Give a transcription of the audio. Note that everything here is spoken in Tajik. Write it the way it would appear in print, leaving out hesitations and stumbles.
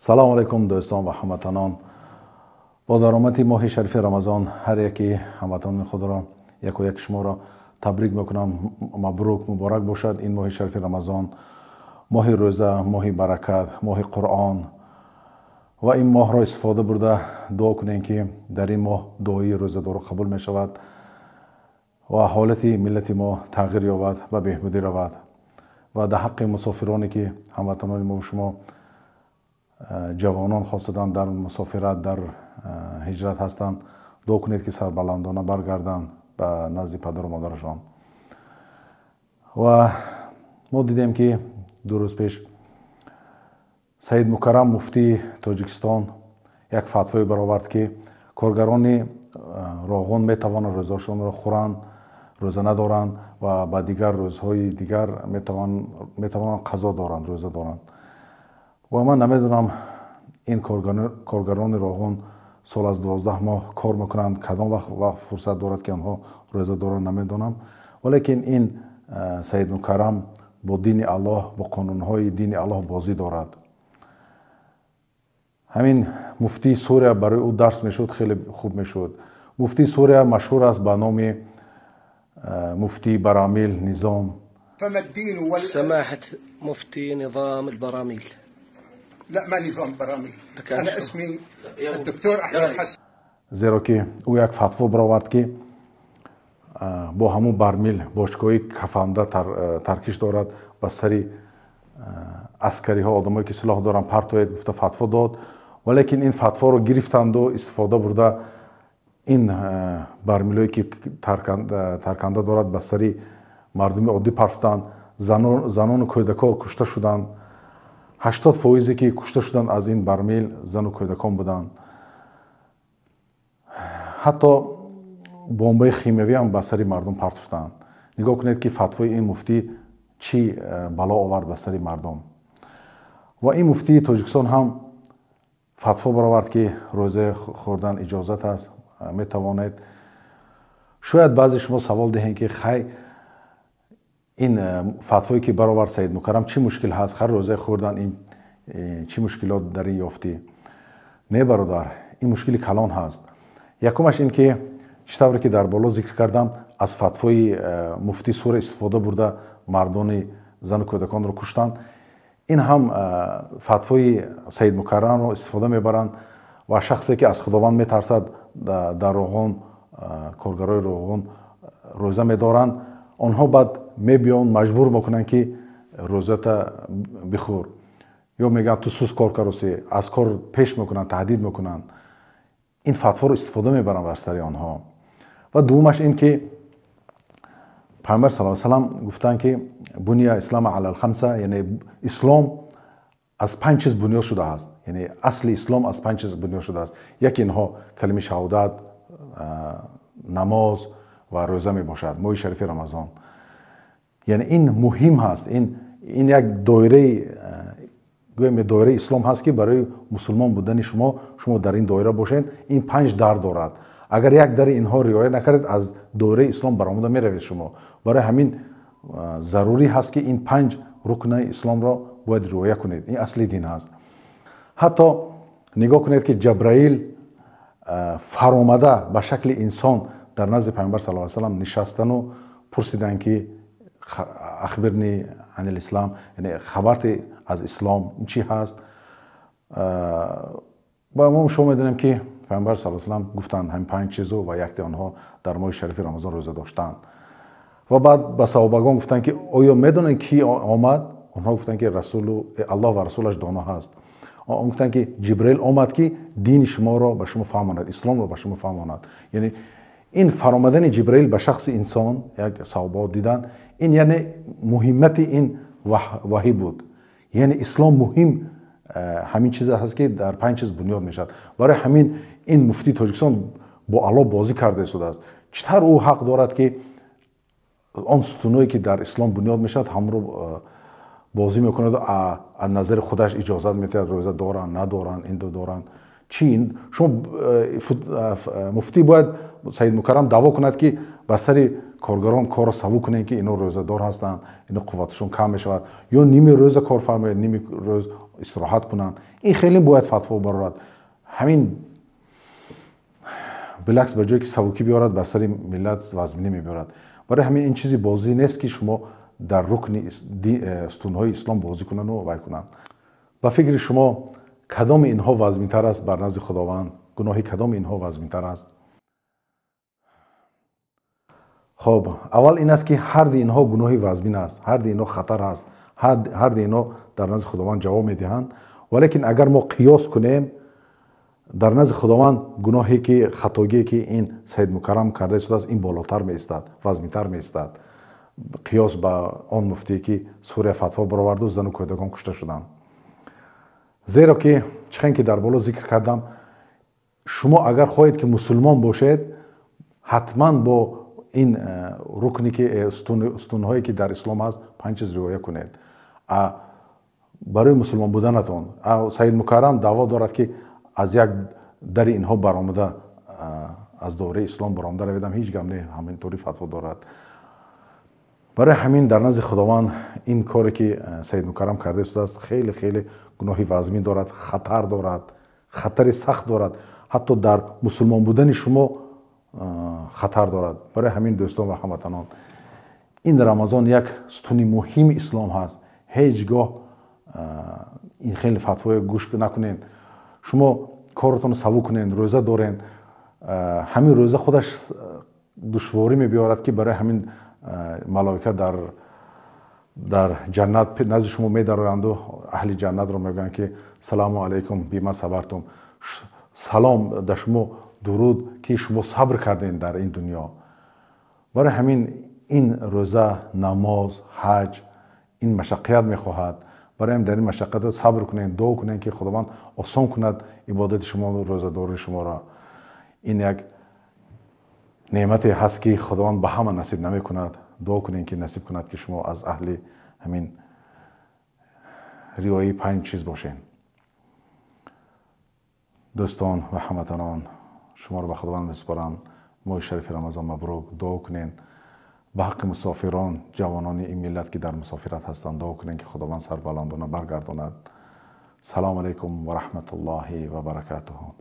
Салом алейкум, дӯстон ва ҳамватанон. Бо даромади моҳи шарифи Рамазон ҳар яки ҳамватанони худро, яку яки шуморо табрик мекунам. Мабрук, муборак бошад ин моҳи шарифи Рамазон, моҳи рӯза, моҳи баракат, моҳи Қуръон. Ва ин моҳро истифода бурда дуо кунем, ки дар ин моҳ дуои рӯзадоро қабул мешавад ва ҳолати миллати мо тағйир ёбад, ба беҳбудӣ равад. Ва дар ҳаққи мусофироне, ки ҳамватанони мо шумо, ҷавонон хосатан, дар мусофират, дар ҳиҷрат ҳастанд, дуо кунед, ки сарбаландона баргарданд ба назди падару модарашон. Ва мо дидем, ки 2 рӯз пеш Саид Мукаррам, муфтии Тоҷикистон, як фатвое баровард, ки коргарони Роғун метавонанд рӯзаашонро хӯранд, рӯза надоранд ва ба дигар рӯзҳои дигар метавонанд қазо доранд, рӯза доранд. Ва ман намедонам, ин коргарони Роғун сол аз 12 моҳ кор мекунанд, кадом вақт фурсат дорад, ки онҳо рӯза доранд, намедонам. Валекин ин Саид Мукаррам бо дини Аллоҳ, бо қонунҳои дини Аллоҳ бозӣ дорад. Ҳамин муфтии Сурия барои ӯ дарс мешуд, хеле хуб мешуд. Муфтии Сурия машҳур аст ба номи муфтии Барамил Низом. سماحة مفتي نظام البراميل. لا، ما نظام براميل، أنا اسمي الدكتور أحمد حسن. Зеро ки ӯ як фатво баровард, ки бо ҳамун бармил, бочкаҳои кафанда таркиш дорад, ба сари аскариҳо, одамое ки силоҳ доранд, партоед гуфта фатво дод. Валекин ин фатворо гирифтанду истифода бурда ин бармилое ки тарканда дорад, ба сари мардуми оддӣ партофтанд. Занону кӯдакҳо кушта шуданд. 80%-е ки кушта шуданд аз ин бармил, зану кӯдакон буданд. Ҳатто бомбаи химиявӣ ҳам ба сари мардум партофтанд. Нигоҳ кунед, ки фатвои ин муфтӣ чӣ бало овард ба сари мардум. Ва ин муфтии Тоҷикистон ҳам фатво баровард, ки рӯза хӯрдан иҷозат аст, метавонед. Шояд баъзе шумо савол диҳем, ки хай, ин фатвое ки баровард Саид Мукаррам, чӣ мушкил ҳаст? Хар рӯзаи хӯрдан, ин чӣ мушкилот дар ин ёфтӣ? Не, бародар, ин мушкили калон ҳаст. Якумаш ин ки, чӣ тавре ки дар боло зикр кардам, аз фатвои муфти Сура истифода бурда мардони зану кӯдаконро куштанд. Ин ҳам фатвои Саид Мукаррамро истифода мебаранд ва шахсе ки аз Худованд метарсад, дар Роғун коргарои Роғун рӯза медоранд, онҳо баъд мебиёнд, маҷбур мекунанд, ки рӯзата бихӯр, ё мегӯянд, ту суст кор кароси, аз кор пеш мекунанд, таҳдид мекунанд. Ин фатворо истифода мебаранд бар сари онҳо. Ва дуввумаш ин ки Пайғамбар саллаллоҳу алайҳи васаллам гуфтанд, ки буния ислама алал хамса, яъне ислом аз 5 чиз бунёд шудааст, яъне асли ислом аз 5 чиз бунёд шудааст. Яке инҳо калимаи шаҳодат, намоз ва рӯза мебошад, моҳи шарифи Рамазон. Яъне ин муҳим ҳаст, ин як доираи, гӯем, доираи ислом ҳаст, ки барои мусулмон будани шумо, шумо дар ин доира бошед, ин 5 дар дорад. Агар як дари инҳо риоя накардед, аз доираи ислом баромада меравед шумо. Барои ҳамин зарурӣ ҳаст, ки ин 5 рукнаи исломро бояд риоя кунед. Ин асли дин ҳаст. Ҳатто нигоҳ кунед, ки Ҷабраил фаромада ба шакли инсон дар назди Пайғамбар саллаллоҳу алайҳи васаллам нишастану пурсиданд, ки ахбирни анил ислам, яъне хабарти аз ислом чӣ ҳаст. Ба мо шумо медонем, ки Пайғамбар саллаллоҳу алайҳи васаллам гуфтанд ҳамин 5 чизу ва якте онҳо дар моҳи шарифи Рамазон рӯза доштанд. Ва баъд ба саҳобагон гуфтанд, ки оё медонед, ки омад? Онҳо гуфтанд, ки расулу Аллоҳ ва расулаш доно ҳаст. Он гуфтанд, ки Ҷибраил омад, ки дини шуморо ба шумо фаҳмонад, исломро ба шумо фаҳмонад. Яъне ин фаромадани Ҷибраил ба шахси инсон, як саҳобаҳо диданд, ин яъне муҳиммати ин ваҳӣ буд. Яъне ислом муҳим ҳамин чиз ҳаст, ки дар 5 чиз бунёд мешавад. Барои ҳамин ин муфтии Тоҷикистон бо Аллоҳ бозӣ карда истодааст. Чӣ тавр ӯ ҳақ дорад, ки он сутуное ки дар ислом бунёд мешавад, ҳамро бозӣ мекунад, аз назари худаш иҷозат медиҳад, рӯза доранд, надоранд, ин доранд, чӣ? Шумо муфтӣ бояд Саид Мукаррам даъво кунад, ки ба сари коргарон корро саву кунем, ки ино рӯзадор ҳастанд, ино қувваташон кам мешавад, ё ними рӯза кор фармояд, ними рӯз истироҳат кунанд. Ин хеле бояд фатво барорад. Ҳамин билакс, ба ҷое ки савукӣ биёрад, ба сари миллат вазминӣ мебиёрад. Барои ҳамин ин чизи бозӣ нест, ки шумо дар рукни сутунҳои ислом бозӣ кунанду вай кунанд. Ба фикри шумо, кадоми инҳо вазминтар аст бар назди Худованд? Гуноҳи кадоми инҳо вазминтар аст? Хоб, аввал ин аст, ки ҳарди инҳо гуноҳи вазмин аст, ҳарди инҳо хатар аст, ҳарди инҳо дар назди Худованд ҷавоб медиҳанд. Валекин агар мо қиёс кунем, дар назди Худованд гуноҳе ки, хатогие ки ин Саид Мукаррам карда истодааст, ин болотар меистад, вазминтар меистад, қиёс ба он муфтие ки Сурия фатво бароварду, зану кӯдакон кушта шуданд. Зеро ки чихен ки дар боло зикр кардам, шумо агар хоҳед ки мусулмон бошед, ҳатман бо ин рукне ки сутунҳое ки дар ислом ҳаст, панҷ чиз риоя кунед барои мусулмон буданатон. Саид Мукаррам даъво дорад, ки аз як дари инҳо баромада, аз давраи ислом баромада раведам, ҳеҷ гап не, ҳамин тури фатво дорад. Барои ҳамин дар назди Худованд ин коре ки Саид Мукаррам карда истодааст, хеле хеле гуноҳи вазмин дорад, хатар дорад, хатари сахт дорад, ҳатто дар мусулмон будани шумо хатар дорад. Барои ҳамин, дӯстон ва ҳамватанон, ин Рамазон як сутуни муҳими ислом ҳаст. Ҳеҷ гоҳ ин хеле фатвое гӯш накунед. Шумо коротонро савук кунед, рӯза доред. Ҳамин рӯза худаш душворӣ мебиёрад, ки барои ҳамин малоика дар ҷаннат назди шумо медароянду аҳли ҷаннатро мегӯянд, ки салому алайкум бима сабартум, салом дар шумо, дуруд, ки шумо сабр кардем дар ин дунё. Барои ҳамин ин рӯза, намоз, ҳаҷ ин машаққият мехоҳад. Барои ҳамин дар ин машаққат сабр кунед, дуо кунед, ки Худованд осон кунад ибодати шумо, рӯзадории шуморо. Ин як неъмате ҳаст, ки Худованд ба ҳама насиб намекунад. Дуо кунед, ки насиб кунад, ки шумо аз аҳли ҳамин риояи панҷ чиз бошед. Дӯстон ва ҳамватанон, шуморо ба Худованд месупорам. Моҳи шарифи Рамазон мабрук. Дуо кунед ба ҳаққи мусофирон, ҷавонони ин миллат, ки дар мусофират ҳастанд. Дуо кунед, ки Худованд сарбаландона баргардонад. Салому алайкум ва раҳматуллоҳи ва баракатуҳу.